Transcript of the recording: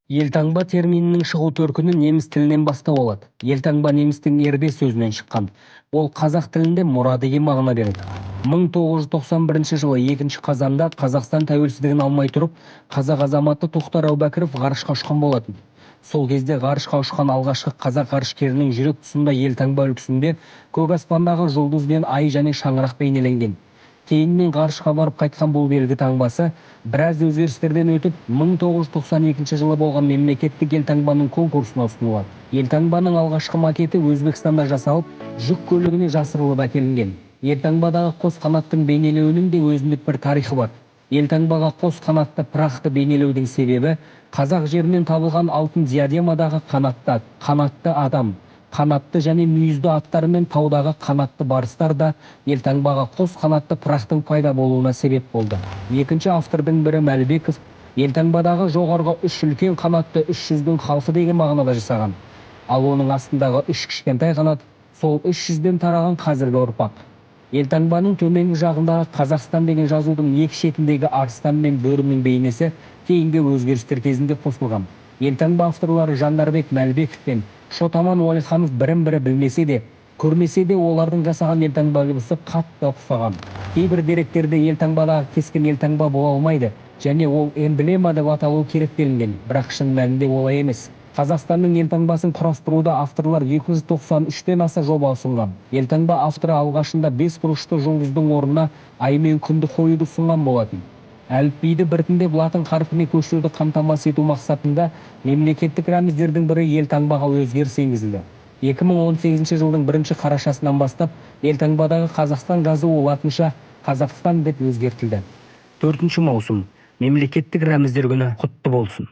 Елтаңба терминінің шығу төркіні неміс тілінен бастау алады. Елтаңба немістің Erbe сөзінен шыққан. Ол қазақ тілінде мұра деген мағына береді. 1991 жылы 2 қазанда Қазақстан тәуелсіздігін алмай тұрып, қазақ азаматы Тоқтар Әубәкіров ғарышқа ұшқан болатын. Сол кезде ғарышқа ұшқан алғашқы қазақ ғарышкерінің жүрек тұсында елтаңба үлгісінде көк аспандағы жұлдыз бен ай және шаңырақ бейнеленген. Кейіннен ғарышқа барып қайтқан бұл белгі таңбасы біраз өзгерістерден өтіп, 1992 жылы болған мемлекеттік елтаңбаның конкурсына ұсынылады. Елтаңбаның алғашқы макеті Өзбекстанда жасалып, жүк көлігіне жасырылып әкелінген. Елтаңбадағы қос қанаттың бейнелеуінің де өзіндік бір тарихы бар. Елтаңбаға қос қанатты пырақты бейнелеудің себебі қазақ жерінен табылған алтын диадемадағы қанатты ат, қанатты адам, қанатты және мүйізді аттар мен таудағы қанатты барыстар да елтаңбаға қос қанатты пырақтың пайда болуына себеп болды. Екінші автордың бірі Мәлібеков елтаңбадағы жоғарғы үш үлкен қанатты үш жүздің халқы деген мағынада жасаған. Ал оның астындағы үш кішкентай қанат сол үш жүзден тараған қазіргі ұрпақ. Елтаңбаның төменгі жағындағы Қазақстан деген жазудың екі шетіндегі арыстан мен бөрінің бейнесі кейінгі өзгерістер кезінде қосылған. Елтаңба авторлары Жандарбек Мәлібеков пен Шот-Аман Уәлиханов бірін-бірі білмесе де, көрмесе де, олардың жасаған елтаңба үлгісі қатты ұқсаған. Кейбір деректерде елтаңбадағы кескін елтаңба бола алмайды және ол эмблема деп аталуы керек делінген, бірақ шын мәнінде олай емес. Қазақстанның елтаңбасын құрастыруда авторлар 293-тен аса жоба ұсынған. Елтаңба авторы алғашында бес бұрышты жұлдыздың орнына ай мен күнді қоюды ұсынған болатын. Әліпбиді біртіндеп латын қарпіне көшіруді қамтамасыз ету мақсатында мемлекеттік рәміздердің бірі елтаңбаға өзгеріс енгізілді. 2018 жылдың бірінші қарашасынан бастап елтаңбадағы Қазақстан жазуы латынша Қазақстан деп өзгертілді. 4 маусым мемлекеттік рәміздер күні құтты болсын.